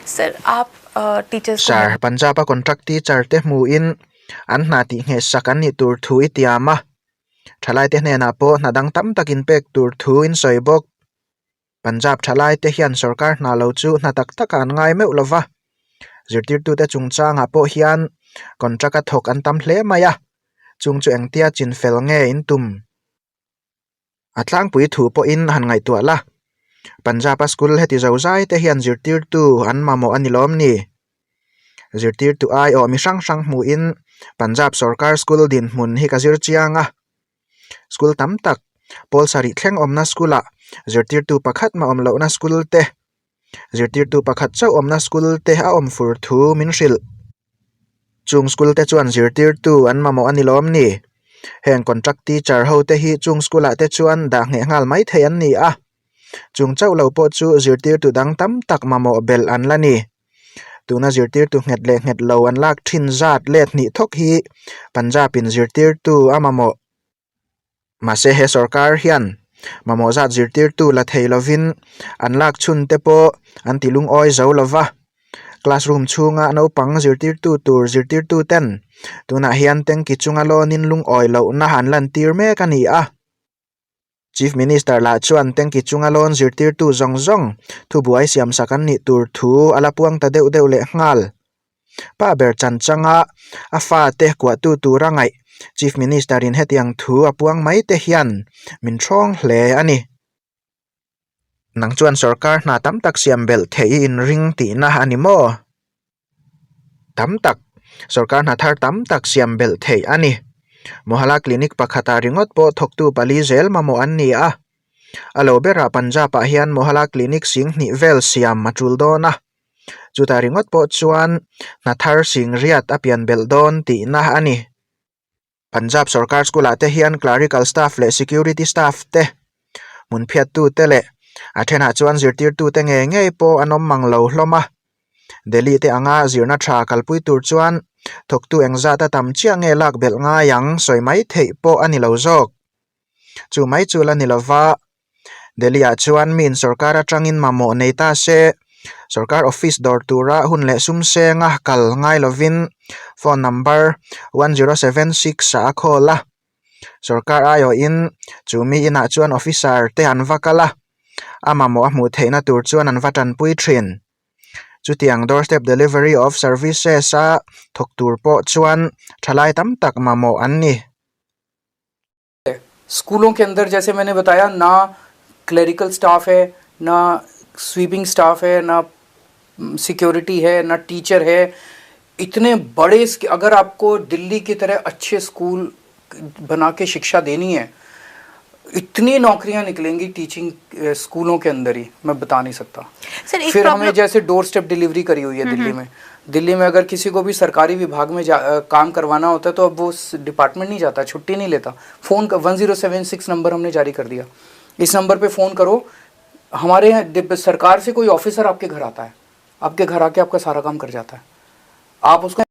Sir aap teachers Sir, Punjab a contract teacher te hmuhin an hna tih ngheh sak an nih tur thu i tiam a, thalaite hnenah pawh hna dang tam tak inpek tur thu in sawi bawk. Punjab thalaite hian sorkar hna lo chu hna tak takah an ngai meuh lo va, zirtirtute chungchangah pawh hian contract a thawk an tam hle mai a, chung chu engtia chinfel nge in tum? A tlangpui thu pawhin han ngaihtuah la, Punjab-a school heti zo zai te hian zirtirtu an mamawh a ni lawm ni? Zirtirtu aiawh mi hrang hrang hmuhin Punjab sorkar school dinhmun hi ka zir chiang a. School tam tak, pawl sarih thleng awmna school-ah zirtirtu pakhat mah awm lohna school te, zirtirtu pakhat chauh awmna school te a awm fur thu min hrilh. Chung school te chuan zirtirtu an mamawh a ni lawm ni? Heng contract teacher ho te hi chung school ah te chuan dah ngheh nghal mai thei an ni a. Chung chauh lo pawh chu zirtirtu dang tam tak mamawh belh an la ni. Tuna zirtirtu nghet leh nghet lo an lak thin zat let hnih thawk hi Punjab in zirtirtu a mamawh. Mahse he sorkar hian mamawh zat zirtirtu la thei lovin an lak chhun te pawh an ti lungawi zo lova. Classroom chhunga naupang zirtirtu tur zirtirtu ten tunah hian tanky chunga lawnin lungawi lohna an lantir mek a ni a. Chief Minister lah chuan tanky chunga lawn zirtirtu zawng zawng thubuai siamsak an nih tur thu a la puang ta deuh deuh leh nghal. Pa ber chan changa a fate kuahtu tura ngaih Chief Minister in hetiang thu a puang mai te hian min ṭhawng hle a ni. Nang chuan sorkar hna tam tak siam belh theih i inring tihna a ni maw? Tam tak, sorkar hna thar tam tak siam belh theih a ni. Mohalla Clinic pakhatah ringawt pawh thawktu pali zel mamawh an ni a. A lo berah Punjab-ah hian Mohalla Clinic sing hnih vel siam a tul dawn a. Chutah ringawt pawh chuan hna thar sing riat a pian belh dawn tihna a ni. Punjab sorkar school ah te hian clerical staff leh security staff te, hmun phiattu te leh a thenah chuan zirtirtu te ngei ngei pawh an awm mang lo hlawm a. Delhi te anga zirna tha kalpui tur chuan thawktu engzat a tam chiah nge lak belh ngai ang sawi mai theih pawh a ni lo zawk. Chu mai chu la ni lova, Delhi ah chuan miin sorkar atangin mamawh nei ta se, sorkar office dawr tura hun leh sum senga kal ngai lovin phone number 1076 ah a call a. Sorkar aiawhin chu mi inah chuan officer te an va kal a, a mamawh a hmuh theihna tur chuan an va tanpui thin. Chutiang doorstep delivery of services a thawk tur pawh chuan thalai tam tak mamawh an ni. स्कूलों के अंदर जैसे मैंने बताया ना clerical staff है ना sweeping staff है ना सिक्योरिटी है ना टीचर है इतने बड़े अगर आपको दिल्ली की तरह अच्छे स्कूल बना के शिक्षा देनी है इतनी नौकरियां निकलेंगी टीचिंग स्कूलों के अंदर ही मैं बता नहीं सकता सर एक फिर हमें प्रॉब्लम जैसे door step delivery करी हुई है दिल्ली में दिल्ली में अगर किसी को भी सरकारी विभाग में काम करवाना होता है तो अब वो डिपार्टमेंट नहीं जाता, छुट्टी नहीं लेता। फ़ोन का 1076 नंबर हमने जारी कर दिया, इस नंबर पे फ़ोन करो, हमारे यहाँ सरकार से कोई ऑफिसर आपके घर आता है, आपके घर आके आपका सारा काम कर जाता है। आप उसको